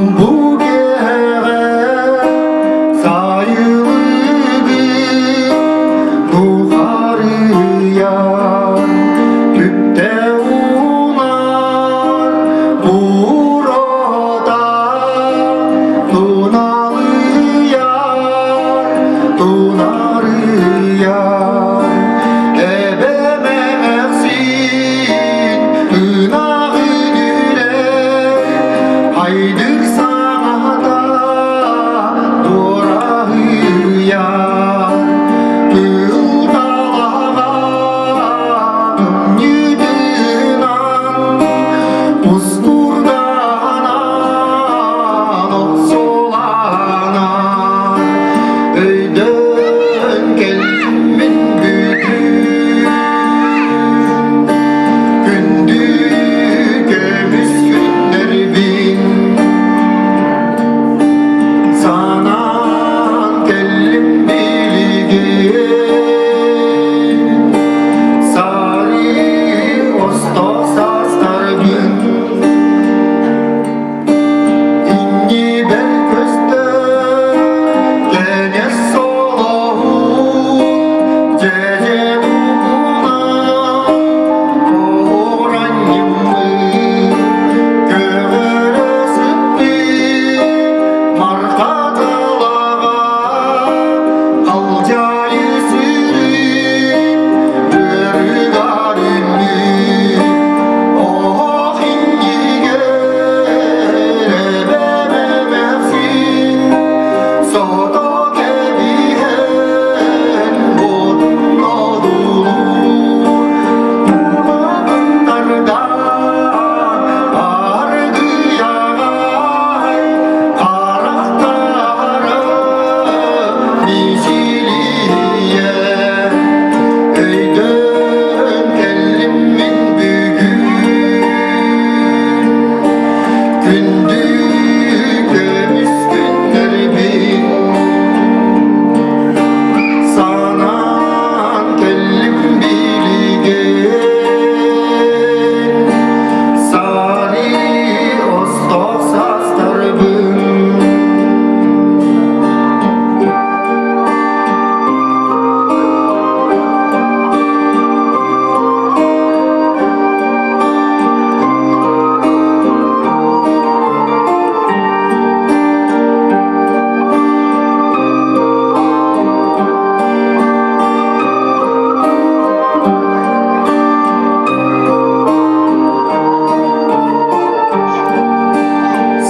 Чуумпу киэһэҕэ сайылыгын тухарыйар, түптэ уунар буруота туналыйар, тунарыйар. Эбэм эмээхсин ынаҕын үрэр, Айдык саҥата дуораһыйар, Кыыл талаҕа тымньыытынан Устурдаанан охсуланан Өйдөөн кэллим бүгүн Күндү көмүс күннэрбин Санаан кэллим билигин Сары остоох саастарбын Иннибэр көстөр кэҥэс солоһун дьэдьэн угунан оранньыммыт көҕөрө сыппыт марха талаҕа халдьаайы сүрүн ыарыгар үүммүт оһох иннигэр эбэм эмээхсин сото кэбиһэн отун одуулуур тардан аргыйаҕай харахтара мичилийэр өйдөөн кэллим мин бүгүн күндү көмүс күннэрбин санаан кэллим билигин сари остоох саастарбын.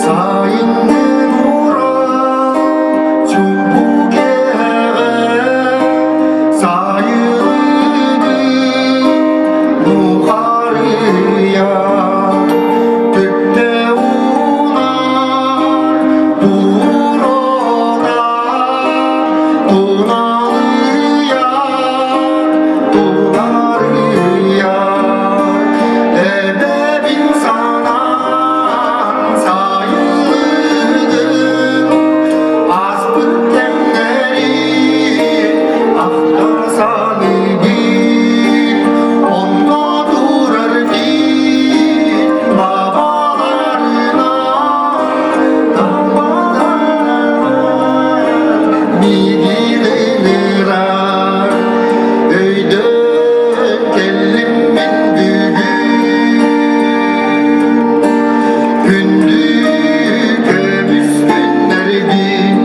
Сайыннын уран чуумпу кэҕэ сайылыгын нухарыйар түптэ уунар буруота туналыйар тунарыйар эбэбин санаан сайылыгын ааспыт кэмнэри ахтар саныыбын онно турар дии бабаларынан мигилинирар өйдөөн кэллим мин бүгүн күндү көмүс күннэрбин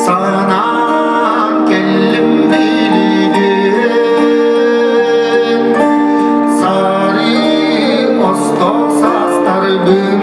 санаан кэллим билигин сары остоох саастарбын.